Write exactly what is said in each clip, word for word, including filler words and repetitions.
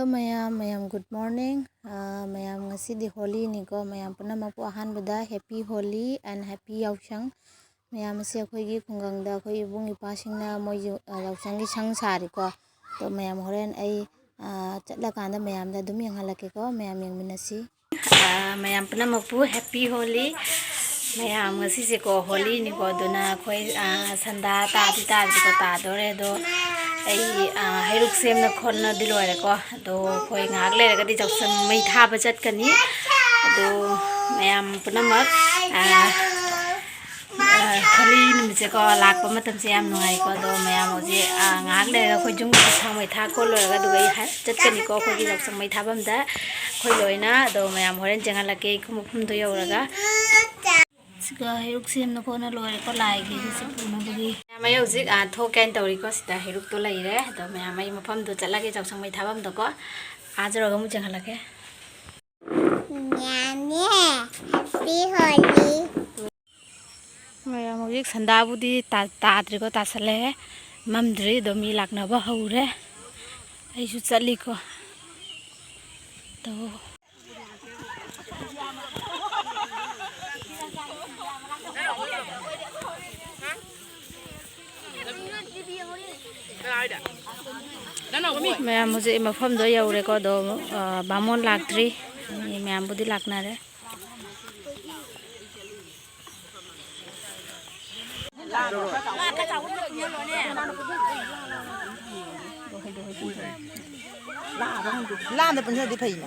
ꯃꯌꯥꯝ, ꯃꯌꯥꯝ, good morning꯫ ꯑꯥ, ꯃꯌꯥꯝ, ꯉꯁꯤꯗꯤ ꯍꯣꯂꯤꯅꯤꯀꯣ꯫ ꯃꯌꯥꯝ ꯄꯨꯝꯅꯃꯛꯄꯨ ꯑꯍꯥꯟꯕꯗ happy Holi and happy ꯌꯥꯎꯁꯪ꯫ ꯃꯌꯥꯝ ꯑꯁꯤ ꯑꯩꯈꯣꯏꯒꯤ ꯈꯨꯡꯒꯪꯗ ꯑꯩꯈꯣꯏ ꯏꯕꯨꯡ ꯏꯄ꯭ꯋꯥꯁꯤꯡꯅ ꯃꯣꯏꯁꯨ, ꯑꯥ, ꯌꯥꯎꯁꯪꯒꯤ ꯁꯪ ꯁꯥꯔꯤꯀꯣ꯫ ꯑꯗꯣ ꯃꯌꯥꯝ ꯍꯣꯔꯦꯟ ꯑꯩ, ꯑꯥ, ꯆꯠꯂꯀꯥꯟꯗ ꯃꯌꯥꯝꯗ ꯑꯗꯨꯝ ꯌꯦꯡꯍꯜꯂꯛꯀꯦꯀꯣ꯫ ꯃꯌꯥꯝ ꯌꯦꯡꯃꯤꯟꯅꯁꯤ꯫ ꯑꯥ, ꯃꯌꯥꯝ ꯄꯨꯝꯅꯃꯛꯄꯨ happy Holi꯫ ꯃꯌꯥꯝ ꯉꯁꯤꯁꯦꯀꯣ ꯍꯣꯂꯤꯅꯤꯀꯣ, ꯑꯗꯨꯅ ꯑꯩꯈꯣꯏ, ꯑꯥ, ꯁꯟꯗꯥ ꯇꯥꯗꯤ ꯇꯥꯗ꯭ꯔꯤꯀꯣ, ꯇꯥꯗꯣꯔꯦ꯫ ꯑꯗꯣ ꯑꯩ, ꯑꯥ, ꯍꯩꯔꯨꯛ ꯁꯦꯝꯅ ꯈꯣꯠꯅꯗꯤ ꯂꯣꯏꯔꯦꯀꯣ꯫ ꯑꯗꯣ ꯑꯩꯈꯣꯏ ꯉꯥꯏꯍꯥꯛ ꯂꯩꯔꯒꯗꯤ ꯌꯥꯎꯁꯪ ꯃꯩ ꯊꯥꯕ ꯆꯠꯀꯅꯤ꯫ ꯑꯗꯣ ꯃꯌꯥꯝ ꯄꯨꯝꯅꯃꯛ, ꯑꯥ, ꯑꯥ, ꯍꯣꯂꯤ ꯅꯨꯃꯤꯠꯁꯦꯀꯣ ꯂꯥꯛꯄ ꯃꯇꯝꯁꯦ ꯌꯥꯝ ꯅꯨꯡꯉꯥꯏꯀꯣ꯫ ꯑꯗꯣ ꯃꯌꯥꯝ ꯍꯧꯖꯤꯛ, ꯑꯥ, ꯉꯥꯏꯍꯥꯛ ꯂꯩꯔꯒ ꯑꯩꯈꯣꯏ ꯌꯨꯝꯒꯤ ꯌꯥꯎꯁꯪ ꯃꯩ ꯊꯥ ꯈꯣꯠ ꯂꯣꯏꯔꯒ ꯑꯗꯨꯒ ꯑꯩ ꯍꯥ-, ꯆꯠꯀꯅꯤꯀꯣ ꯑꯩꯈꯣꯏꯒꯤ ꯌꯥꯎꯁꯪ ꯃꯩ ꯊꯥꯐꯝꯗ ꯑꯩꯈꯣꯏ ꯂꯣꯏꯅ꯫ ꯑꯗꯣ ꯃꯌꯥꯝ ꯍꯣꯔꯦꯟ ꯆꯦꯡꯍꯜꯂꯛꯀꯦ ꯏꯈꯨꯝ ꯃꯐꯝꯗꯣ ꯌꯧꯔꯒ꯫ ꯁꯤꯒ ꯍꯩꯔꯨꯛ ꯁꯦꯝꯅ ꯈꯣꯠꯅ ꯂꯣꯏꯔꯦꯀꯣ ꯂꯥꯏꯒꯤ ꯁꯤ ꯄꯨꯅꯕꯒꯤ꯫ ꯃꯌꯥꯝ ꯑꯩ ꯍꯧꯖꯤꯛ, ꯑꯥ, ꯊꯣꯛꯀꯦ ꯍꯥꯏꯅ ꯇꯧꯔꯤꯀꯣ꯫ ꯁꯤꯗ ꯍꯩꯔꯨꯛꯇꯣ ꯂꯩꯔꯦ꯫ ꯑꯗꯣ ꯃꯌꯥꯝ ꯑꯩ ꯃꯐꯝꯗꯣ ꯆꯠꯂꯒꯦ, ꯌꯥꯎꯁꯪ ꯃꯩ ꯊꯥꯐꯝꯗꯣꯀꯣ꯫ ꯑꯥ ꯌꯧꯔꯒ ꯑꯃꯨꯛ ꯆꯦꯡꯍꯜꯂꯛꯀꯦ꯫ ꯃꯌꯥꯝꯅꯦ, happy Holi꯫ ꯃꯌꯥꯝ ꯍꯧꯖꯤꯛ ꯁꯟꯗꯥꯕꯨꯗꯤ ꯇꯥ-, ꯇꯥꯗ꯭ꯔꯤꯀꯣ, ꯇꯥꯁꯜꯂꯛꯑꯦ꯫ ꯃꯝꯗ꯭ꯔꯤ, ꯑꯗꯣ ꯃꯤ ꯂꯥꯛꯅꯕ ꯍꯧꯔꯦ꯫ ꯑꯩꯁꯨ ꯆꯠꯂꯤꯀꯣ꯫ ꯇꯧ꯫ ꯃꯌꯥꯝ ꯍꯧꯖꯤꯛ ꯃꯐꯝꯗꯣ ꯌꯧꯔꯦꯀꯣ, ꯑꯗꯣ, ꯑ, ꯕꯥꯃꯣꯟ ꯂꯥꯛꯇ꯭ꯔꯤ꯫ ꯃꯤ ꯃꯌꯥꯝꯕꯨꯗꯤ ꯂꯥꯛꯅꯔꯦ꯫ ꯂꯥꯗ ꯄꯨꯟꯁꯤꯜꯂꯗꯤ ꯐꯩꯅꯦ꯫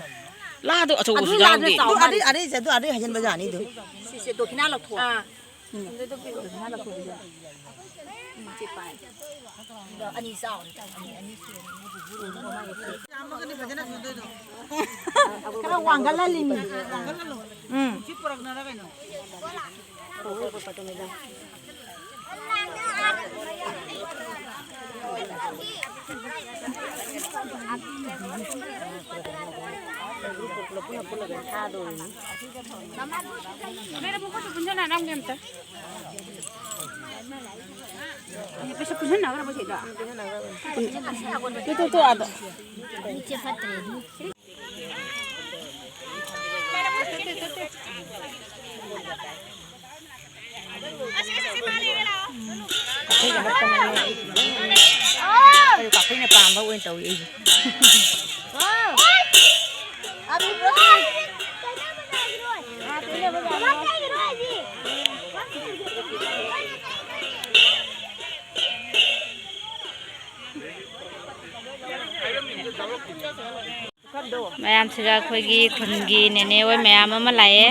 ꯂꯥꯗꯣ ꯑꯆꯧꯕꯁꯨ ꯑꯗꯨ ꯂꯥꯗꯣ ꯌꯥꯎꯗꯦ꯫ ꯆꯥꯎ ꯑꯗꯨ ꯑꯗꯩ, ꯃꯥꯜꯂꯦ꯫ ꯑꯗꯩ, ꯑꯗꯨ ꯑꯗꯩ ꯍꯩꯖꯤꯟꯕ ꯌꯥꯅꯤ ꯑꯗꯨ꯫ ꯁꯤꯁꯦ ꯗꯣꯈꯤꯅꯥ ꯂꯧꯊꯣꯛ꯫ ꯑꯥ꯫ ꯎꯝ꯫ ꯗꯣꯈꯤꯅꯥ ꯂꯧꯊꯣꯛ꯫ ꯎꯝ, ꯁꯤ ꯄꯥꯏ꯫ ꯑꯗꯣ ꯑꯅꯤ ꯆꯥꯎꯔꯦ, ꯑꯅꯤ, ꯑꯅꯤ ꯁꯨꯔꯦ꯫ ꯈꯔ ꯋꯥꯡꯈꯠꯍꯜꯂꯤꯅꯤ꯫ ꯎꯝ꯫ ꯄꯨꯟꯅ ꯄꯨꯜꯂꯒ ꯊꯥꯗꯣꯔꯤꯅꯤ꯫ ꯃꯦꯔꯥ ꯃꯈꯨꯠꯇꯨ ꯄꯨꯟꯁꯤꯟꯅꯔꯝꯒꯦ ꯑꯝꯇ꯫ ꯄꯩꯁꯥ ꯄꯨꯟꯁꯤꯟꯅꯈ꯭ꯔꯕꯣ ꯁꯤꯗ? ꯇꯨ, ꯇꯨ, ꯇꯨ, ꯑꯥꯗ꯫ ꯀꯥꯐꯩꯅ ꯄꯥꯝꯕ ꯑꯣꯏꯅ ꯇꯧꯏ ꯑꯩꯁꯦ꯫ ꯃꯌꯥꯝꯁꯤꯒ ꯑꯩꯈꯣꯏꯒꯤ ꯈꯨꯟꯒꯤ ꯅꯦꯅꯦ ꯍꯣꯏ ꯃꯌꯥꯝ ꯑꯃ ꯂꯥꯛꯑꯦ,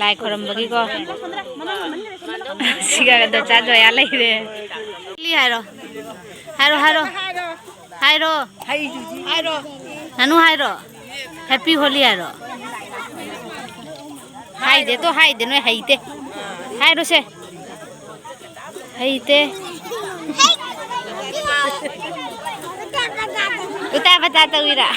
ꯂꯥꯏ ꯈꯣꯏꯔꯝꯕꯒꯤꯀꯣ꯫ ꯁꯤꯒ ꯗꯣꯆꯥ ꯖꯣꯌꯥ ꯂꯩꯔꯦ꯫ ꯍꯥꯏꯔꯣ, ꯍꯥꯏꯔꯣ, ꯍꯥꯏꯔꯣ, ꯍꯥꯏꯔꯣ, ꯍꯥꯏꯔꯣ, ꯅꯅꯨ ꯍꯥꯏꯔꯣ, ꯍꯦꯄꯤ ꯍꯣꯂꯤ ꯍꯥꯏꯔꯣ꯫ ꯍꯥꯏꯗꯦ ꯇꯣ, ꯍꯥꯏꯗꯦ, ꯅꯣꯏ ꯍꯩꯇꯦ꯫ ꯍꯥꯏꯔꯣꯁꯦ꯫ ꯍꯩꯇꯦ꯫ ꯎꯇꯥ ꯄꯇꯥ ꯇꯧꯏꯔꯥ?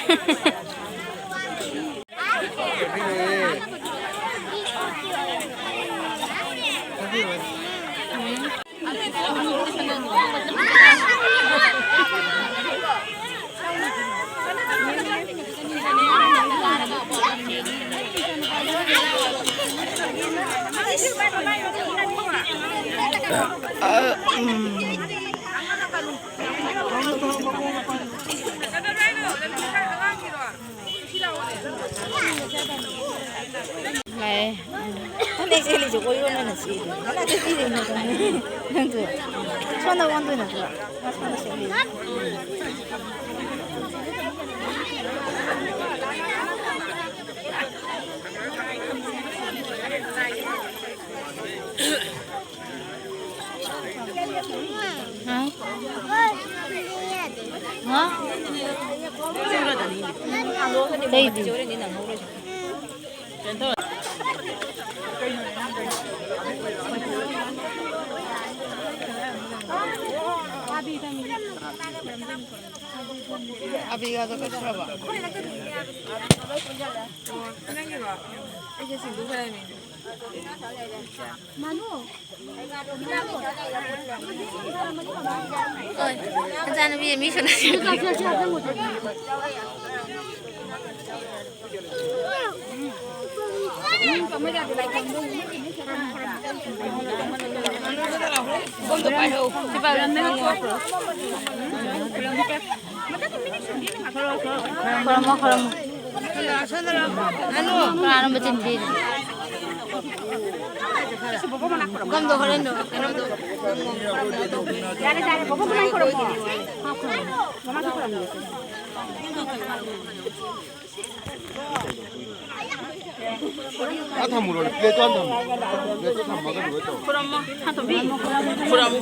ꯂꯥꯛꯑꯦ꯫ ꯐꯅꯦꯛ ꯁꯦꯠꯂꯤꯁꯦ ꯑꯣꯏꯔꯣꯏ ꯅꯪꯅ ꯁꯦꯠꯂꯤ꯫ ꯀꯅꯥ ꯁꯦꯠꯄꯤꯔꯤꯅꯣ ꯈꯪꯗꯦ꯫ ꯅꯪꯁꯨ ꯁꯣꯝꯗ ꯑꯣꯟꯗꯣꯏ ꯅꯠꯇ꯭ꯔꯣ? ꯃꯥ ꯁꯣꯝꯗ ꯁꯦꯠꯂꯤ꯫ ꯍꯥꯎ꯫ ꯍꯥ? ꯑꯇꯩꯗꯤ? ꯑꯕꯤꯒꯥꯗꯣ ꯀꯛꯈ꯭ꯔꯕ? ꯑꯣ, ꯅꯪꯒꯤꯔꯣ? ꯑꯩꯁꯦ ꯁꯤꯡꯗꯨ ꯈꯔ ꯂꯩꯅꯤꯡꯉꯦ꯫ ꯍꯣꯏ, ꯃꯆꯥꯅꯨꯄꯤ ꯃꯤ ꯁꯨꯅ ꯈꯣꯏꯔꯝꯃꯣ, ꯈꯣꯏꯔꯝꯃꯣ꯫ ꯀꯅꯥꯅꯣ ꯃꯆꯤꯟ ꯊꯤꯔꯤꯗꯣ? ꯄꯨꯈꯝꯗꯣ ꯍꯣꯔꯦꯟꯗꯣ, ꯀꯩꯅꯣꯗꯣ, ꯌꯥꯔꯦ, ꯌꯥꯔꯦ, ꯕꯣꯕꯣ ꯃꯃꯥꯏ ꯈꯣꯏꯔꯝꯃꯣ꯫ ꯃꯃꯥꯏ ꯈꯣꯏꯔꯝꯃꯣ꯫ ꯑꯥ ꯊꯝꯃꯨꯔꯣ, ꯄ꯭ꯂꯦꯠꯇꯣ ꯍꯥꯟꯅ ꯊꯝꯃꯨ꯫ ꯄ꯭ꯂꯦꯠꯇꯣ ꯊꯝꯃꯒ ꯂꯣꯏ ꯇꯧ꯫ ꯈꯨꯔꯝꯃꯣ, ꯁꯥꯟꯇꯣꯝꯕꯤ꯫ ꯈꯨꯔꯝꯃꯣ꯫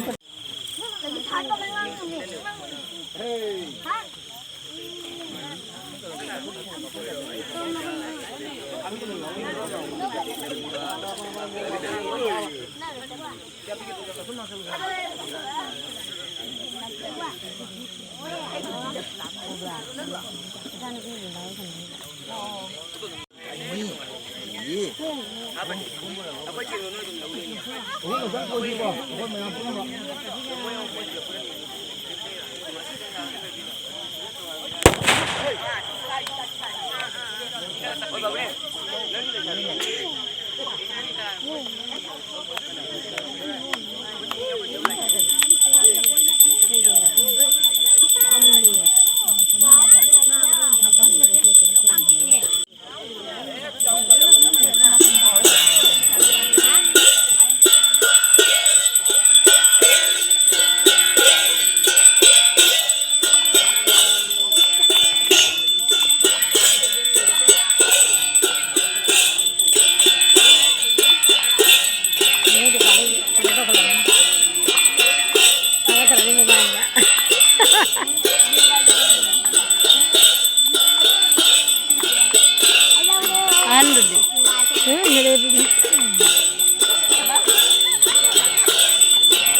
ꯑꯍꯟꯗꯨꯗꯤ꯫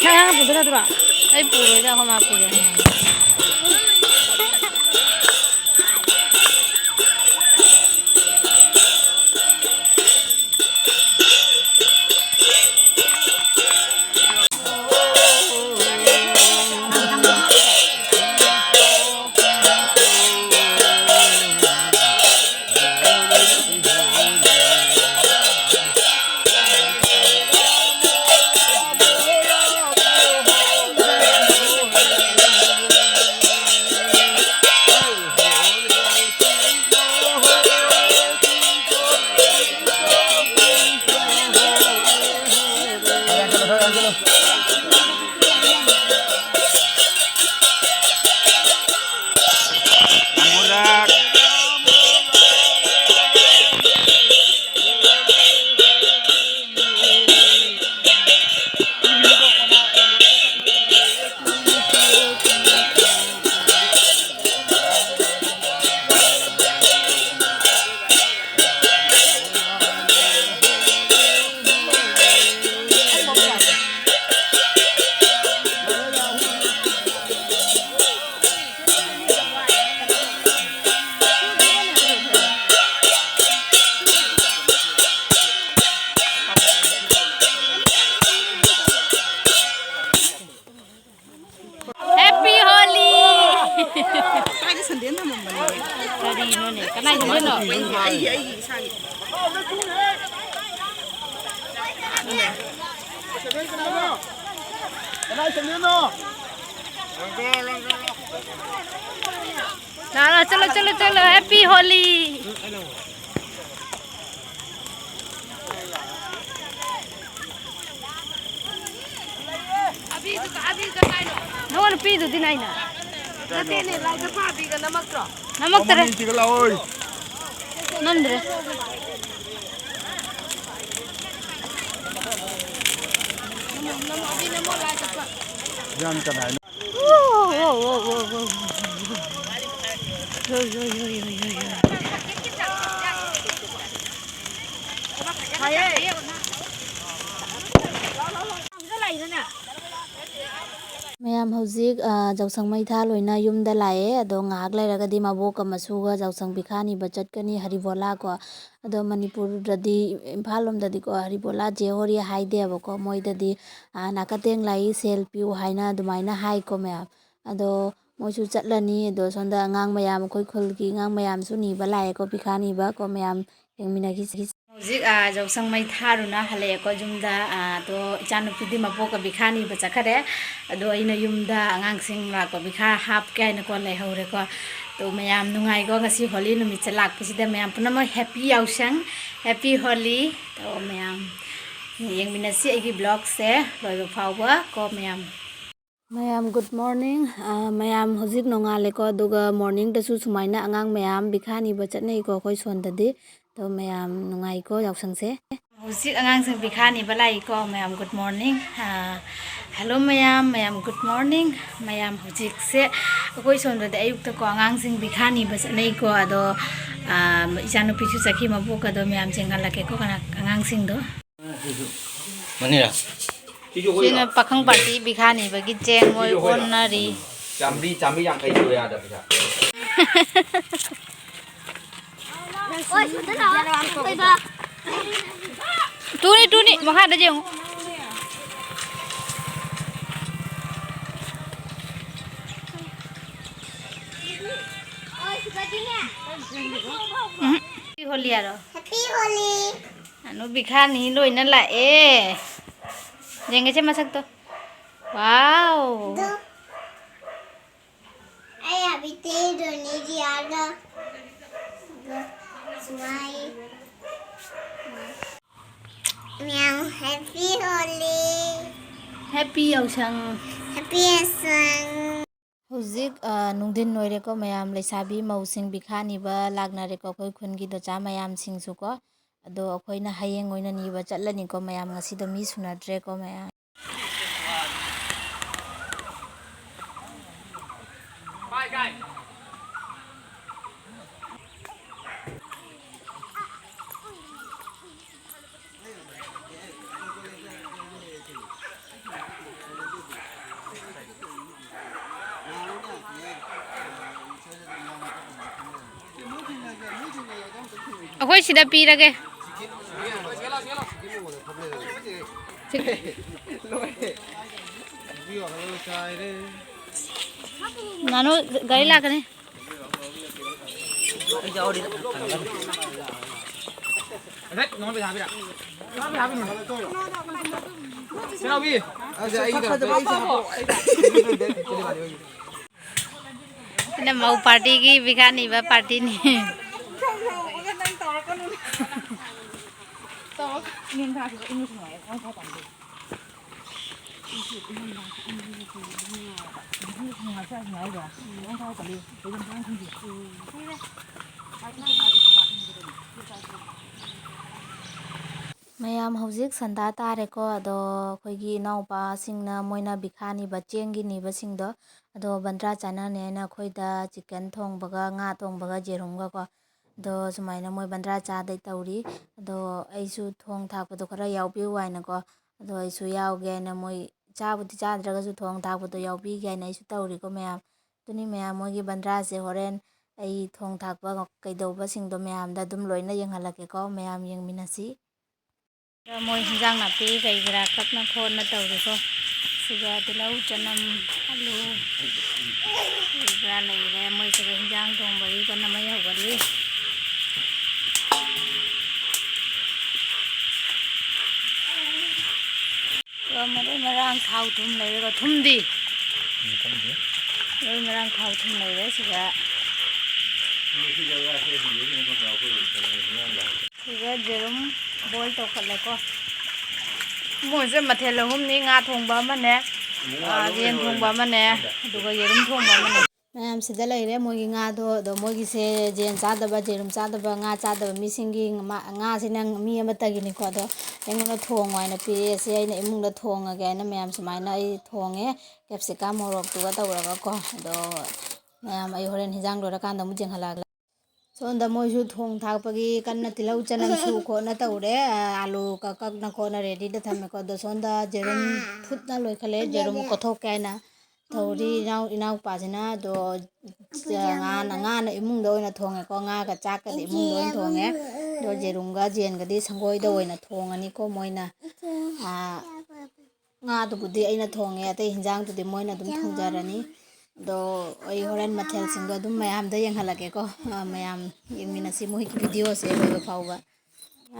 ꯁꯥ ꯉꯥ ꯄꯨꯗꯣꯏ ꯅꯠꯇ꯭ꯔꯣ? ꯑꯩ ꯄꯨꯔꯣꯏꯗ, ꯑꯩꯈꯣꯏ ꯃꯥ ꯄꯨꯔꯅꯤ ꯍꯥꯏ꯫ ꯀꯔꯤꯅꯣꯅꯦ? ꯀꯅꯥꯏꯗꯅꯣ? ꯂꯥꯛꯑꯣ, ꯂꯥꯛꯑꯣ, ꯆꯠꯂꯣ, ꯆꯠꯂꯣ, ꯆꯠꯂꯣ꯫ Happy Holi꯫ ꯅꯉꯣꯟꯗ ꯄꯤꯗꯨꯗꯤ ꯅꯥꯏꯅ꯫ ꯅꯠꯇꯦꯅꯦ, ꯂꯥꯏ ꯆꯠꯄ ꯑꯕꯤꯒ ꯅꯝꯃꯛꯇ꯭ꯔꯣ? ꯅꯝꯃꯛꯇ꯭ꯔꯦ꯫ ꯃꯃꯤꯡꯁꯤꯒ ꯂꯥꯛꯑꯣꯏ꯫ ꯅꯝꯗ꯭ꯔꯦ꯫ ꯌꯥꯝ ꯀꯅꯥ ꯍꯥꯏꯅꯣ? ꯃꯌꯥꯝ ꯍꯧꯖꯤꯛ, ꯑ, ꯌꯥꯎꯁꯪ ꯃꯩ ꯊꯥ ꯂꯣꯏꯅ ꯌꯨꯝꯗ ꯂꯥꯛꯑꯦ꯫ ꯑꯗꯣ ꯉꯥꯏꯍꯥꯛ ꯂꯩꯔꯒꯗꯤ ꯃꯕꯣꯛꯀ ꯃꯁꯨꯒ ꯌꯥꯎꯁꯪ ꯄꯤꯈꯥ ꯅꯤꯕ ꯆꯠꯀꯅꯤ ꯍꯔꯤꯕꯣꯂꯥ ꯀꯣ꯫ ꯑꯗꯣ ꯃꯅꯤꯄꯨꯔꯗꯗꯤ, ꯏꯝꯐꯥꯜ ꯂꯣꯝꯗꯗꯤꯀꯣ ꯍꯔꯤꯕꯣꯂꯥ ꯖꯦ ꯍꯣꯔꯤ ꯍꯥꯏꯗꯦꯕꯀꯣ꯫ ꯃꯣꯏꯗꯗꯤ, ꯑ, ꯅꯥꯀꯊꯦꯡ ꯂꯥꯛꯏ, ꯁꯦꯜ ꯄꯤꯌꯨ ꯍꯥꯏꯅ ꯑꯗꯨꯃꯥꯏꯅ ꯍꯥꯏꯀꯣ ꯃꯌꯥꯝ꯫ ꯑꯗꯣ ꯃꯣꯏꯁꯨ ꯆꯠꯂꯅꯤ꯫ ꯑꯗꯣ ꯁꯣꯝꯗ ꯑꯉꯥꯡ ꯃꯌꯥꯝ, ꯑꯩꯈꯣꯏ ꯈꯨꯜꯒꯤ ꯑꯉꯥꯡ ꯃꯌꯥꯝꯁꯨ ꯅꯤꯕ ꯂꯥꯛꯑꯦꯀꯣ, ꯄꯤꯈꯥ ꯅꯤꯕ ꯀꯣ ꯃꯌꯥꯝ ꯌꯦꯡꯃꯤꯟꯅꯈꯤꯁꯤ꯫ ꯍꯧꯖꯤꯛ, ꯑ, ꯌꯥꯎꯁꯪ ꯃꯩ ꯊꯥꯔꯨꯅ ꯍꯜꯂꯛꯑꯦꯀꯣ ꯌꯨꯝꯗ꯫ ꯑ, ꯑꯗꯣ ꯏꯆꯥꯅꯨꯄꯤꯗꯤ ꯃꯕꯣꯛꯀ ꯄꯤꯈꯥ ꯅꯤꯕ ꯆꯠꯈꯔꯦ꯫ ꯑꯗꯣ ꯑꯩꯅ ꯌꯨꯝꯗ ꯑꯉꯥꯡꯁꯤꯡ ꯂꯥꯛꯄ ꯄꯤꯈꯥ ꯍꯥꯞꯀꯦ ꯍꯥꯏꯅꯀꯣ ꯂꯩꯍꯧꯔꯦꯀꯣ꯫ ꯑꯗꯣ ꯃꯌꯥꯝ ꯅꯨꯡꯉꯥꯏꯀꯣ ꯉꯁꯤ ꯍꯣꯂꯤ ꯅꯨꯃꯤꯠꯁꯦ ꯂꯥꯛꯄꯁꯤꯗ ꯃꯌꯥꯝ ꯄꯨꯝꯅꯃꯛ happy ꯌꯥꯎꯁꯪ, happy ꯍꯣꯂꯤ꯫ ꯑꯗꯣ ꯃꯌꯥꯝ ꯌꯦꯡꯃꯤꯟꯅꯁꯤ ꯑꯩꯒꯤ vlogꯁꯦ ꯂꯣꯏꯕ ꯐꯥꯎꯕ ꯀꯣ ꯃꯌꯥꯝ꯫ ꯃꯌꯥꯝ, good morning꯫ ꯑ, ꯃꯌꯥꯝ ꯍꯧꯖꯤꯛ ꯅꯣꯡꯉꯥꯜꯂꯦꯀꯣ, ꯑꯗꯨꯒ morningꯗꯁꯨ ꯁꯨꯃꯥꯏꯅ ꯑꯉꯥꯡ ꯃꯌꯥꯝ ꯄꯤꯈꯥ ꯅꯤꯕ ꯆꯠꯅꯩꯀꯣ ꯑꯩꯈꯣꯏ ꯁꯣꯟꯗꯗꯤ꯫ ꯑꯗꯣ ꯃꯌꯥꯝ ꯅꯨꯡꯉꯥꯏꯀꯣ ꯌꯥꯎꯁꯪꯁꯦ꯫ ꯍꯧꯖꯤꯛ ꯑꯉꯥꯡꯁꯤꯡ ꯄꯤꯈꯥ ꯅꯤꯕ ꯂꯥꯛꯏꯀꯣ ꯃꯌꯥꯝ, good morning꯫ ꯑ, hello ꯃꯌꯥꯝ, ꯃꯌꯥꯝ good morning꯫ ꯃꯌꯥꯝ ꯍꯧꯖꯤꯛꯁꯦ ꯑꯩꯈꯣꯏ ꯁꯣꯝꯗꯗꯤ ꯑꯌꯨꯛꯇꯀꯣ ꯑꯉꯥꯡꯁꯤꯡ ꯄꯤꯈꯥ ꯅꯤꯕ ꯆꯠꯅꯩꯀꯣ꯫ ꯑꯗꯣ, ꯑ, ꯏꯆꯥꯅꯨꯄꯤꯁꯨ ꯆꯠꯈꯤ ꯃꯕꯣꯛꯀ꯫ ꯑꯗꯣ ꯃꯌꯥꯝ ꯆꯦꯟꯈꯠꯂꯛꯀꯦꯀꯣ ꯀꯅꯥ-, ꯑꯉꯥꯡꯁꯤꯡꯗꯣ꯫ ꯃꯅꯤꯔꯥ? ꯁꯤꯅ ꯄꯥꯈꯪ party ꯄꯤꯈꯥ ꯅꯤꯕꯒꯤ ꯆꯦꯡ ꯃꯣꯏ ꯑꯣꯟꯅꯔꯤ꯫ ꯆꯥꯝꯃꯔꯤ, ꯆꯥꯝꯃꯔꯤ ꯌꯥꯡꯈꯩ ꯁꯨꯔꯦ ꯑꯥꯗ ꯄꯩꯁꯥ꯫ ꯇꯨꯅꯤ, ꯇꯨꯅꯤ, ꯃꯈꯥꯗ ꯌꯦꯡꯉꯨ꯫ ꯎꯝ꯫ ꯍꯦꯄꯤ ꯍꯣꯂꯤ ꯍꯥꯏꯔꯣ? ꯍꯦꯄꯤ ꯍꯣꯂꯤ꯫ ꯑꯅꯨ ꯕꯤꯈꯥꯅꯤ ꯂꯣꯏꯅ ꯂꯥꯛꯑꯦ꯫ ꯌꯦꯡꯒꯦꯁꯦ ꯃꯁꯛꯇꯣ꯫ ꯋꯥꯎ꯫ ꯑꯗꯨ ꯑꯩ ꯍꯥꯏꯐꯦꯠ ꯇꯦꯛꯗꯣꯏꯅꯦ ꯖꯤꯌꯥꯗ꯫ ꯑꯗꯨ ꯁꯨꯃꯥꯏ꯫ ꯃꯌꯥꯝ ꯍꯦꯄꯤ ꯍꯣꯂꯤ꯫ ꯍꯦꯄꯤ ꯌꯥꯎꯁꯪ꯫ ꯍꯦꯄꯤ ꯌꯥꯎꯁꯪ꯫ ꯍꯧꯖꯤꯛ, ꯑ, ꯅꯨꯡꯊꯤꯟ ꯑꯣꯏꯔꯦꯀꯣ ꯃꯌꯥꯝ, ꯂꯩꯁꯥꯕꯤ ꯃꯧꯁꯤꯡ ꯕꯤꯈꯥ ꯅꯤꯕ ꯂꯥꯛꯅꯔꯦꯀꯣ ꯑꯩꯈꯣꯏ ꯈꯨꯟꯒꯤ ꯗꯣꯆꯥ ꯃꯌꯥꯝꯁꯤꯡꯁꯨꯀꯣ꯫ ꯑꯗꯣ ꯑꯩꯈꯣꯏꯅ ꯍꯌꯦꯡ ꯑꯣꯏꯅ ꯅꯤꯕ ꯆꯠꯂꯅꯤꯀꯣ ꯃꯌꯥꯝ, ꯉꯁꯤꯗꯣ ꯃꯤ ꯁꯨꯅꯗ꯭ꯔꯦꯀꯣ ꯃꯌꯥꯝ꯫ ꯑꯩꯈꯣꯏ ꯁꯤꯗ ꯄꯤꯔꯒꯦ꯫ ꯅꯥꯅꯨ, ꯒꯥꯔꯤ ꯂꯥꯛꯀꯅꯤ꯫ ꯁꯤꯅ ꯃꯧ ꯄꯥꯔꯇꯤꯒꯤ ꯕꯤꯈꯥ ꯅꯤꯕ ꯄꯥꯔꯇꯤꯅꯤ꯫ ꯃꯌꯥꯝ ꯍꯧꯖꯤꯛ ꯁꯟꯗꯥ ꯇꯥꯔꯦꯀꯣ꯫ ꯑꯗꯣ ꯑꯩꯈꯣꯏꯒꯤ ꯏꯅꯥꯎꯄꯥꯁꯤꯡꯅ ꯃꯣꯏꯅ ꯕꯤꯈꯥ ꯅꯤꯕ ꯆꯦꯡꯒꯤ ꯅꯤꯕꯁꯤꯡꯗꯣ, ꯑꯗꯣ ꯕꯟꯗ꯭ꯔꯥ ꯆꯥꯅꯅꯦ ꯍꯥꯏꯅ ꯑꯩꯈꯣꯏꯗ ꯆꯤꯛꯀꯟ ꯊꯣꯡꯕꯒ ꯉꯥ ꯊꯣꯡꯕꯒ ꯌꯦꯔꯨꯝꯒꯀꯣ꯫ ꯑꯗꯣ ꯁꯨꯃꯥꯏꯅ ꯃꯣꯏ ꯕꯟꯗ꯭ꯔꯥ ꯆꯥꯗꯣꯏ ꯇꯧꯔꯤ꯫ ꯑꯗꯣ ꯑꯩꯁꯨ ꯊꯣꯡ ꯊꯥꯛꯄꯗꯣ ꯈꯔ ꯌꯥꯎꯕꯤꯌꯨ ꯍꯥꯏꯅꯀꯣ꯫ ꯑꯗꯣ ꯑꯩꯁꯨ ꯌꯥꯎꯒꯦ ꯍꯥꯏꯅ ꯃꯣꯏ ꯆꯥꯕꯨꯗꯤ ꯆꯥꯗ꯭ꯔꯒꯁꯨ ꯊꯣꯡ ꯊꯥꯛꯄꯗꯣ ꯌꯥꯎꯕꯤꯒꯦ ꯍꯥꯏꯅ ꯑꯩꯁꯨ ꯇꯧꯔꯤꯀꯣ ꯃꯌꯥꯝ꯫ ꯑꯗꯨꯅꯤ ꯃꯌꯥꯝ, ꯃꯣꯏꯒꯤ ꯕꯟꯗ꯭ꯔꯥꯁꯦ ꯍꯣꯔꯦꯟ ꯑꯩ ꯊꯣꯡ ꯊꯥꯛꯄ ꯀꯩꯗꯧꯕꯁꯤꯡꯗꯣ ꯃꯌꯥꯝꯗ ꯑꯗꯨꯝ ꯂꯣꯏꯅ ꯌꯦꯡꯍꯜꯂꯛꯀꯦꯀꯣ꯫ ꯃꯌꯥꯝ ꯌꯦꯡꯃꯤꯟꯅꯁꯤ꯫ ꯃꯣꯏ ꯍꯤꯟꯖꯥꯡ ꯅꯥꯄꯤ ꯀꯩ ꯀꯔꯥ ꯀꯛꯅ ꯈꯣꯠꯅ ꯇꯧꯔꯤꯀꯣ꯫ ꯁꯤꯒ ꯇꯤꯜꯍꯧ, ꯆꯅꯝ, ꯑꯂꯨ, ꯄꯨꯔꯥ ꯂꯩꯔꯦ꯫ ꯃꯣꯏꯁꯤꯒ ꯍꯤꯟꯖꯥꯡ ꯊꯣꯡꯕꯒꯤ ꯀꯟꯅ ꯃꯩ ꯍꯧꯒꯠꯂꯤ꯫ ꯑꯗꯣ ꯃꯔꯣꯏ ꯃꯔꯥꯡ ꯊꯥꯎ ꯊꯨꯝ ꯂꯩꯔꯒ, ꯊꯨꯝꯗꯤ? ꯎꯝ, ꯈꯪꯗꯦ꯫ ꯃꯔꯣꯏ ꯃꯔꯥꯡ ꯊꯥꯎ ꯊꯨꯝ ꯂꯩꯔꯦ ꯁꯤꯗ꯫ ꯁꯤꯗ ꯌꯦꯔꯨꯝ boil ꯇꯧꯈꯠꯂꯦꯀꯣ꯫ ꯃꯣꯏꯁꯦ ꯃꯊꯦꯜ ꯑꯍꯨꯝꯅꯤ: ꯉꯥ ꯊꯣꯡꯕ ꯑꯃꯅꯦ, ꯉꯥ ꯑꯥ, ꯌꯦꯟ ꯊꯣꯡꯕ ꯑꯃꯅꯦ, ꯑꯗꯨꯒ ꯌꯦꯔꯨꯝ ꯊꯣꯡꯕ ꯑꯃꯅꯦ꯫ ꯃꯌꯥꯝ ꯁꯤꯗ ꯂꯩꯔꯦ ꯃꯣꯏꯒꯤ ꯉꯥꯗꯣ꯫ ꯑꯗꯣ ꯃꯣꯏꯒꯤꯁꯦ ꯌꯦꯟ ꯆꯥꯗꯕ, ꯌꯦꯔꯨꯝ ꯆꯥꯗꯕ, ꯉꯥ ꯆꯥꯗꯕ ꯃꯤꯁꯤꯡꯒꯤ ꯉꯥ-, ꯉꯥꯁꯤꯅ ꯃꯤ ꯑꯃꯠꯇꯒꯤꯅꯤꯀꯣ꯫ ꯑꯗꯣ ꯑꯩꯉꯣꯟꯗ ꯊꯣꯡꯉꯣ ꯍꯥꯏꯅ ꯄꯤꯔꯛꯑꯦ꯫ ꯁꯤ ꯑꯩꯅ ꯏꯃꯨꯡꯗ ꯊꯣꯡꯉꯒꯦ ꯍꯥꯏꯅ ꯃꯌꯥꯝ ꯁꯨꯃꯥꯏꯅ ꯑꯩ ꯊꯣꯡꯉꯦ, capsicum ꯃꯣꯔꯣꯛꯇꯨꯒ ꯇꯧꯔꯒꯀꯣ꯫ ꯑꯗꯣ ꯃꯌꯥꯝ ꯑꯩ ꯍꯣꯔꯦꯟ ꯍꯤꯟꯖꯥꯡ ꯂꯣꯏꯔꯀꯥꯟꯗ ꯑꯃꯨꯛ ꯌꯦꯡꯍꯜꯂꯛꯑꯒꯦ꯫ ꯁꯣꯝꯗ ꯃꯣꯏꯁꯨ ꯊꯣꯡ ꯊꯥꯛꯄꯒꯤ ꯀꯟꯅ ꯇꯤꯜꯍꯧ ꯆꯅꯝ ꯁꯨ ꯈꯣꯠꯅ ꯇꯧꯔꯦ꯫ ꯑꯥꯂꯨ ꯀꯛ ꯀꯛꯅ ꯈꯣꯠꯅ readyꯗ ꯊꯝꯃꯦꯀꯣ꯫ ꯑꯗꯣ ꯁꯣꯝꯗ ꯌꯦꯔꯨꯝ ꯐꯨꯠꯅ ꯂꯣꯏꯈꯠꯂꯦ, ꯌꯦꯔꯨꯝ ꯀꯣꯠꯊꯣꯛꯀꯦ ꯍꯥꯏꯅ ꯇꯧꯔꯤ ꯏꯅꯥꯎ-, ꯏꯅꯥꯎꯄꯥꯁꯤꯅ꯫ ꯑꯗꯣ ꯉꯥꯅ, ꯉꯥꯅ ꯏꯃꯨꯡꯗ ꯑꯣꯏꯅ ꯊꯣꯡꯉꯦꯀꯣ꯫ ꯉꯥꯒ ꯆꯥꯛꯀꯗꯤ ꯏꯃꯨꯡꯗ ꯑꯣꯏꯅ ꯊꯣꯡꯉꯦ꯫ ꯑꯗꯣ ꯌꯦꯔꯨꯝꯒ ꯌꯦꯟꯒꯗꯤ ꯁꯪꯒꯣꯏꯗ ꯑꯣꯏꯅ ꯊꯣꯡꯉꯅꯤꯀꯣ ꯃꯣꯏꯅ꯫ ꯑꯥ, ꯉꯥꯗꯨꯕꯨꯗꯤ ꯑꯩꯅ ꯊꯣꯡꯉꯦ, ꯑꯇꯩ ꯍꯤꯟꯖꯥꯡꯗꯨꯗꯤ ꯃꯣꯏꯅ ꯑꯗꯨꯝ ꯊꯣꯡꯖꯔꯅꯤ꯫ ꯑꯗꯣ ꯑꯩ ꯍꯣꯔꯦꯟ ꯃꯊꯦꯜꯁꯤꯡꯗꯣ ꯑꯗꯨꯝ ꯃꯌꯥꯝꯗ ꯌꯦꯡꯍꯜꯂꯛꯀꯦꯀꯣ꯫ ꯑ, ꯃꯌꯥꯝ ꯌꯦꯡꯃꯤꯟꯅꯁꯤ ꯃꯣꯏꯒꯤ videoꯁꯦ ꯂꯣꯏꯕ ꯐꯥꯎꯕ꯫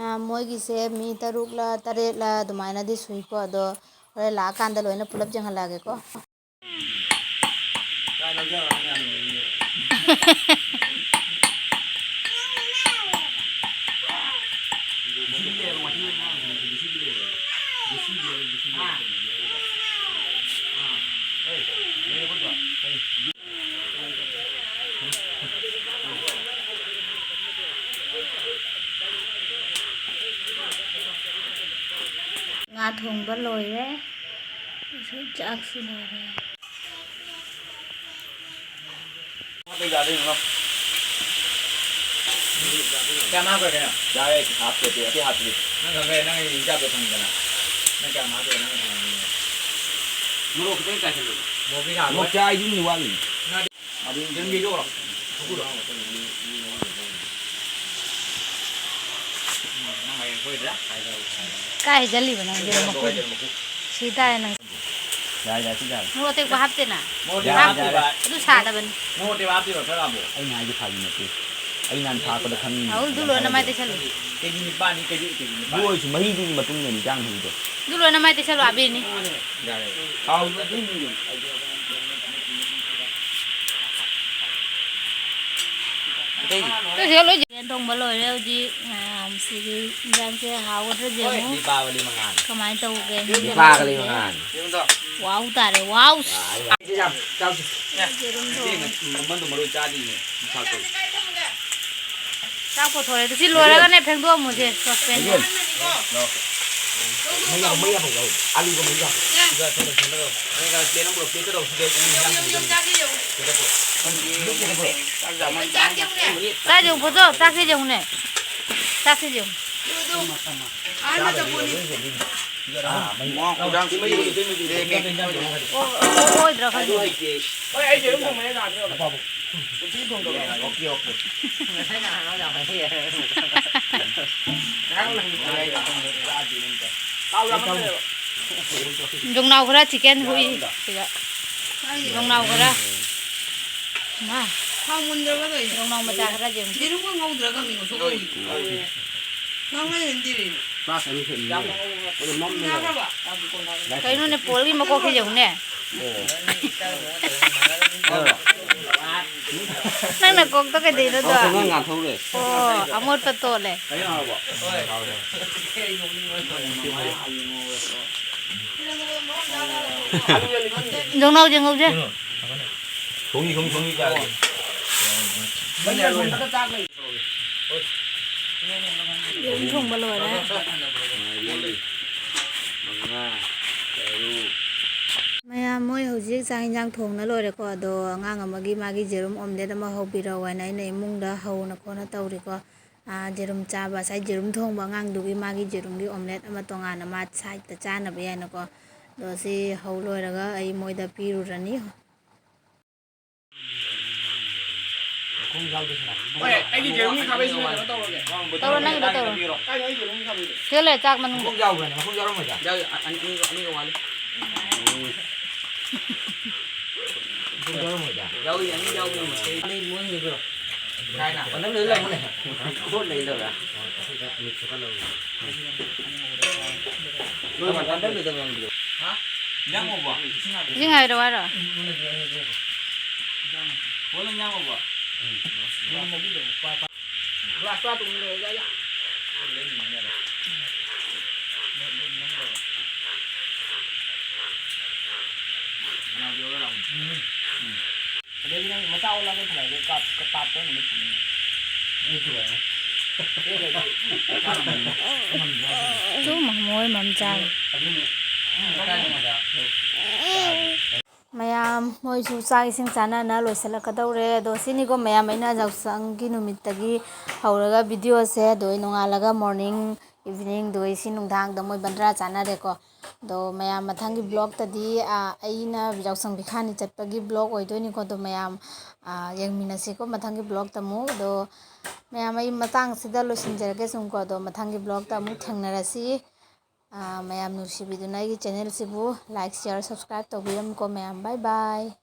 ꯑ, ꯃꯣꯏꯒꯤꯁꯦ ꯃꯤ ꯇꯔꯨꯛꯂ ꯇꯔꯦꯠꯂ ꯑꯗꯨꯃꯥꯏꯅꯗꯤ ꯁꯨꯏꯀꯣ꯫ ꯑꯗꯣ ꯍꯣꯔꯦꯟ ꯂꯥꯛꯑꯀꯥꯟꯗ ꯂꯣꯏꯅ ꯄꯨꯂꯞ ꯌꯦꯡꯍꯜꯂꯛꯑꯒꯦꯀꯣ꯫ ꯉꯥ ꯊꯣꯡꯕ ꯂꯣꯏꯔꯦ꯫ ꯆꯥꯛꯁꯨ ꯂꯣꯏꯔꯦ꯫ ꯀꯌꯥꯝ ꯍꯥꯞꯈ꯭ꯔꯒꯦ ꯅꯪ? ꯌꯥꯔꯦ, ꯍꯥꯞꯇ꯭ꯔꯗꯤ, ꯑꯇꯩ ꯍꯥꯞꯇ꯭ꯔꯤ꯫ ꯅꯪ ꯈꯪꯈ꯭ꯔꯦ, ꯅꯪ ꯑꯩ ꯍꯤꯡꯆꯥꯛꯇꯣ ꯈꯪꯉꯤꯗꯅ꯫ ꯅꯪ ꯀꯌꯥꯝ ꯍꯥꯞꯈ꯭ꯔꯒꯦ, ꯅꯪ ꯑꯩ ꯈꯪꯉꯤꯗꯅ꯫ ꯃꯣꯔꯣꯛ ꯈꯤꯇꯪ ꯆꯥꯏꯁꯤꯜꯂꯨ꯫ ꯃꯣꯔꯣꯛꯇꯤ ꯊꯥꯛꯑꯔꯣꯏ꯫ ꯃꯣꯔꯣꯛ ꯆꯥꯏꯗꯨꯅꯤ ꯋꯥꯠꯂꯤ꯫ ꯉꯥꯗꯤ ꯑꯗꯨꯝ ꯌꯦꯡꯕꯤꯔꯣ꯫ ꯊꯨꯀꯨꯔꯣ꯫ ꯅꯪ ꯍꯌꯦꯡ ꯁꯣꯏꯗ꯭ꯔꯦ꯫ ꯀꯥꯏ ꯍꯩꯖꯜꯂꯤꯕ ꯅꯪ ꯌꯦꯔꯨꯝ ꯃꯀꯨꯗꯤ? ꯁꯤ ꯇꯥꯔꯦ ꯅꯪ꯫ ꯌꯥꯔꯦ, ꯌꯥꯔꯦ, ꯁꯤ ꯌꯥꯔꯦ꯫ ꯃꯣꯔꯣꯛ ꯑꯇꯦꯛꯄ ꯍꯥꯞꯇꯦꯅ꯫ ꯃꯣꯔꯣꯛ ꯌꯥꯔꯦ, ꯍꯥꯞꯇꯦꯕ꯫ ꯌꯥꯔꯦ꯫ ꯑꯗꯨ ꯁꯥꯗꯕꯅꯤ꯫ ꯃꯣꯔꯣꯛ ꯑꯇꯦꯛꯄ ꯍꯥꯞꯇꯦꯕ, ꯈꯔ ꯍꯥꯞꯄꯣ꯫ ꯑꯩꯅ ꯍꯥꯏꯁꯦ ꯐꯥꯒꯤ ꯅꯠꯇꯦ꯫ ꯑꯩ ꯅꯍꯥꯟ ꯊꯥꯛꯄꯗ ꯈꯪꯉꯤꯅꯦ꯫ ꯔꯥꯍꯨꯜ, ꯑꯗꯨ ꯂꯣꯏꯅ ꯃꯥꯏ ꯇꯩꯁꯜꯂꯨ꯫ ꯀꯦꯖꯤ ꯅꯤꯄꯥꯟꯅꯤ, ꯀꯦꯖꯤ, ꯀꯦꯖꯤ ꯅꯤꯄꯥꯟ꯫ ꯑꯗꯨ ꯑꯣꯏꯔꯁꯨ ꯃꯍꯤꯗꯨꯒꯤ ꯃꯇꯨꯡ ꯏꯟꯅ ꯏꯟꯖꯥꯡ ꯃꯍꯤꯗꯣ꯫ ꯑꯗꯨ ꯂꯣꯏꯅ ꯃꯥꯏ ꯇꯩꯁꯜꯂꯨ, ꯑꯕꯤꯔꯅꯤ꯫ ꯌꯥꯔꯦ꯫ ꯊꯥꯎ ꯑꯗꯨꯝ ꯑꯇꯩꯗꯤ? ꯌꯦꯟ ꯊꯣꯡꯕ ꯂꯣꯏꯔꯦ ꯍꯧꯖꯤꯛ꯫ ꯃꯌꯥꯝꯁꯤꯒꯤ ꯏꯟꯖꯥꯡꯁꯦ ꯍꯥꯎꯒꯗ꯭ꯔꯥ ꯌꯦꯡꯉꯨ꯫ ꯗꯤꯄꯥꯋꯂꯤ ꯃꯉꯥꯜ꯫ ꯀꯃꯥꯏꯅ ꯇꯧꯒꯦ? ꯗꯤꯄꯥꯋꯂꯤ ꯃꯉꯥꯜ꯫ ꯋꯥꯎ ꯇꯥꯔꯦ, ꯋꯥꯎ꯫ ꯆꯥꯎꯁꯤ꯫ ꯌꯦꯔꯨꯝ ꯊꯣꯡꯉꯦ꯫ ꯃꯃꯟꯗꯣ ꯃꯔꯣꯏ ꯆꯥꯗ꯭ꯔꯤꯅꯦ꯫ ꯆꯥꯛ ꯄꯨꯊꯣꯔꯛꯑꯦ꯫ ꯑꯗꯨ ꯁꯤ ꯂꯣꯏꯔꯒꯅꯦ ꯐꯦꯡꯗꯣꯛꯑꯝꯃꯨꯁꯦ, ꯁꯣꯁꯄꯦꯟꯗ꯫ ꯃꯩ ꯌꯥꯎ, ꯃꯩ ꯌꯥꯎ, ꯑꯂꯨꯒ ꯃꯩ ꯌꯥꯎ꯫ ꯁꯤꯗ ꯊꯣꯡꯗꯣꯛ ꯊꯣꯡꯗꯣꯛ꯫ ꯑꯩ ꯉꯥꯏ ꯄ꯭ꯂꯦꯠ ꯑꯃ ꯄꯨꯔꯛꯀꯦ, ꯇꯧꯔꯣ꯫ ꯁꯤꯗ ꯌꯦꯡꯉꯨ, ꯌꯦꯡꯉꯨ, ꯌꯦꯡꯉꯨ꯫ ꯁꯤꯗ ꯄꯨꯔꯛꯑꯣ꯫ ꯆꯥꯛ ꯆꯥꯃꯟ-, ꯆꯥꯛ ꯌꯦꯡꯉꯨꯅꯦ꯫ ꯆꯥꯛꯁꯦ ꯌꯦꯡꯉꯨꯅꯦ꯫ ꯆꯥꯛꯁꯦ ꯌꯦꯡꯉꯨ꯫ ꯑꯥ, ꯃꯩ ꯌꯥꯎ꯫ ꯃꯣꯏ ꯈꯨꯗꯥꯡ ꯁꯤꯗꯤ ꯂꯦꯝꯃꯦ꯫ ꯑꯣ, ꯑꯣ, ꯑꯣꯏꯗ꯭ꯔꯥ ꯈꯪꯗꯦ꯫ Okay, okay. ꯌꯣꯡꯅꯥꯎ ꯈꯔ ꯆꯤꯛꯀꯟ ꯍꯨꯏ ꯁꯤꯗ꯫ ꯌꯣꯡꯅꯥꯎ ꯈꯔ꯫ ꯃꯥ꯫ ꯊꯥꯎ ꯃꯨꯟꯗ꯭ꯔꯕ ꯀꯩꯅꯣ? ꯌꯣꯡꯅꯥꯎ ꯃꯆꯥ ꯈꯔ ꯌꯦꯡꯉꯨ꯫ ꯌꯦꯔꯨꯝꯒ ꯉꯧꯗ꯭ꯔꯒ ꯃꯤ ꯉꯧꯁꯣꯛ ꯉꯧꯏ꯫ ꯉꯧꯏ꯫ ꯉꯧꯅ ꯍꯦꯟꯗꯤꯔꯦ꯫ ꯀ꯭ꯂꯥꯁ ꯑꯅꯤ ꯁꯦꯝꯃꯤ꯫ ꯌꯥꯝ ꯉꯧꯕ ꯅꯠꯇꯦ꯫ ꯀꯩꯅꯣꯅꯦ, ꯄꯣꯜꯒꯤ ꯃꯀꯣꯛꯁꯦ ꯌꯦꯡꯉꯨꯅꯦ꯫ ꯑꯣ꯫ ꯅꯪꯅ ꯀꯣꯛꯇ ꯀꯩꯗꯩꯅꯣꯗꯣ? ꯑꯣ, ꯀꯩꯅꯣ ꯉꯥꯟꯊꯣꯛꯎꯔꯦ꯫ ꯑꯣ, ꯑꯃꯣꯠꯄ ꯇꯣꯠꯂꯦ꯫ ꯀꯩꯅꯣ ꯍꯥꯏꯔꯕꯣ? ꯌꯣꯡꯅꯥꯎꯁꯦ ꯉꯧꯁꯦ꯫ ꯊꯣꯡꯉꯤ, ꯊꯣꯡꯉꯤ, ꯊꯣꯡꯉꯤ ꯆꯥꯔꯒꯦ꯫ ꯌꯦꯔꯨꯝ ꯊꯣꯡꯕ ꯂꯣꯏꯔꯦ꯫ ꯃꯔꯤ, ꯃꯉꯥ, ꯇꯔꯨꯛ꯫ ꯃꯌꯥꯝ ꯃꯣꯏ ꯍꯧꯖꯤꯛ ꯆꯥꯛ ꯍꯤꯟꯖꯥꯡ ꯊꯣꯡꯅ ꯂꯣꯏꯔꯦꯀꯣ꯫ ꯑꯗꯣ ꯑꯉꯥꯡ ꯑꯃꯒꯤ ꯃꯥꯒꯤ ꯌꯦꯔꯨꯝ omelette ꯑꯃ ꯍꯧꯕꯤꯔꯛꯑꯣ ꯍꯥꯏꯅ ꯑꯩꯅ ꯏꯃꯨꯡꯗ ꯍꯧꯅ ꯈꯣꯠꯅ ꯇꯧꯔꯤꯀꯣ꯫ ꯑꯥ, ꯌꯦꯔꯨꯝ ꯆꯥꯕ, ꯉꯁꯥꯏ ꯌꯦꯔꯨꯝ ꯊꯣꯡꯕ ꯑꯉꯥꯡꯗꯨꯒꯤ ꯃꯥꯒꯤ ꯌꯦꯔꯨꯝꯒꯤ omelette ꯑꯃ ꯇꯣꯉꯥꯟꯅ ꯃꯥ sideꯇ ꯆꯥꯅꯕ ꯍꯥꯏꯅꯀꯣ꯫ ꯑꯗꯣ ꯁꯤ ꯍꯧ ꯂꯣꯏꯔꯒ ꯑꯩ ꯃꯣꯏꯗ ꯄꯤꯔꯨꯔꯅꯤ꯫ ꯍꯣꯏ, ꯑꯩꯒꯤ ꯌꯦꯔꯨꯝꯒꯤ ꯈꯥꯕꯩꯁꯤꯅ ꯀꯩꯅꯣ ꯇꯧꯔꯒꯦ꯫ ꯇꯧꯔꯣ, ꯅꯪꯒꯤꯗꯣ ꯇꯧꯔꯣ꯫ ꯀꯥꯏꯗ ꯑꯩ ꯌꯦꯔꯨꯝꯒꯤ ꯈꯥꯕꯩꯗꯣ? ꯁꯤꯗ ꯂꯩ, ꯆꯥꯛ ꯃꯅꯨꯡꯗ꯫ ꯃꯈꯣꯡ ꯌꯥꯎꯕ꯭ꯔꯅꯦ? ꯃꯈꯣꯡ ꯌꯥꯎꯔꯝꯃꯣꯏꯗ꯫ ꯌꯥꯎ-, ꯑꯅꯤ, ꯑꯅꯤꯒ ꯋꯥꯠꯂꯤ꯫ ꯎꯝ꯫ ꯌꯥꯎꯏ, ꯑꯅꯤ ꯌꯥꯎꯏ꯫ ꯀꯥꯏꯅ? ꯕꯟꯗꯜ ꯂꯣꯏ ꯂꯧꯕꯅꯦ꯫ ꯄꯣꯠ ꯂꯩꯗꯕ꯭ꯔꯥ? ꯕꯟꯗꯜ ꯂꯣꯏꯗꯕ꯭ꯔꯥ? ꯍꯥ? ꯏꯟꯖꯥꯡ ꯉꯧꯕ? ꯏꯁꯤꯡ ꯍꯥꯏꯕ? ꯏꯁꯤꯡ ꯍꯥꯏꯔꯣ ꯍꯥꯏꯔꯣ? ꯍꯣ, ꯅꯪ ꯏꯟꯖꯥꯡ ꯉꯧꯕ? ꯌꯦꯔꯨꯝ ꯃꯔꯨꯗꯣ꯫ ꯒ꯭ꯂꯥꯁ ꯇꯔꯥ ꯇꯨꯝ ꯂꯩꯔꯦ, ꯌꯥ, ꯌꯥ꯫ ꯑꯗꯩꯗꯤ ꯅꯪ ꯃꯆꯥ ꯑꯣꯜꯂꯒ ꯊꯝꯃꯒꯦ, ꯀꯥꯞ-, ꯀꯥꯞ-, ꯀꯥꯞꯄ ꯑꯃꯨꯛ ꯊꯝꯃꯦ꯫ ꯆꯨꯝ ꯃꯣꯏ ꯃꯝ ꯆꯥꯏ꯫ ꯃꯌꯥꯝ ꯃꯣꯏꯁꯨ ꯆꯥꯛ ꯏꯁꯤꯡ ꯆꯥꯟꯅꯅ ꯂꯣꯏꯁꯤꯜꯂꯛꯀꯗꯧꯔꯦ꯫ ꯑꯗꯣ ꯁꯤꯅꯤꯀꯣ ꯃꯌꯥꯝ ꯑꯩꯅ ꯌꯥꯎꯁꯪꯒꯤ ꯅꯨꯃꯤꯠꯇꯒꯤ ꯍꯧꯔꯒ ꯚꯤꯗꯤꯑꯣꯁꯦ꯫ ꯑꯗꯣ ꯑꯩ ꯅꯣꯡꯉꯥꯜꯂꯒ morning, evening, ꯑꯗꯣ ꯑꯩ ꯁꯤ ꯅꯨꯡꯗꯥꯡꯗ ꯃꯣꯏ ꯕꯟꯗ꯭ꯔꯥ ꯆꯥꯟꯅꯔꯦꯀꯣ꯫ ꯑꯗꯣ ꯃꯌꯥꯝ ꯃꯊꯪꯒꯤ ꯕ꯭ꯂꯣꯛꯇꯗꯤ, ꯑ, ꯑꯩꯅ ꯌꯥꯎꯁꯪ ꯄꯤꯈꯥꯅꯤ ꯆꯠꯄꯒꯤ ꯕ꯭ꯂꯣꯛ ꯑꯣꯏꯗꯣꯏꯅꯤꯀꯣ꯫ ꯑꯗꯣ ꯃꯌꯥꯝ, ꯑ, ꯌꯦꯡꯃꯤꯟꯅꯁꯤꯀꯣ ꯃꯊꯪꯒꯤ ꯕ꯭ꯂꯣꯛꯇ ꯑꯃꯨꯛ꯫ ꯑꯗꯣ ꯃꯌꯥꯝ ꯑꯩ ꯃꯇꯥꯡꯁꯤꯗ ꯂꯣꯏꯁꯤꯟꯖꯔꯒꯦ ꯁꯨꯝꯀꯣ꯫ ꯑꯗꯣ ꯃꯊꯪꯒꯤ ꯕ꯭ꯂꯣꯛꯇ ꯑꯃꯨꯛ ꯊꯦꯡꯅꯔꯁꯤ꯫ ꯑ, ꯃꯌꯥꯝ ꯅꯨꯡꯁꯤꯕꯤꯗꯨꯅ ꯑꯩꯒꯤ ꯆꯦꯅꯦꯜꯁꯤꯕꯨ like, share, subscribe ꯇꯧꯕꯤꯔꯝꯃꯨꯀꯣ ꯃꯌꯥꯝ꯫ Bye bye꯫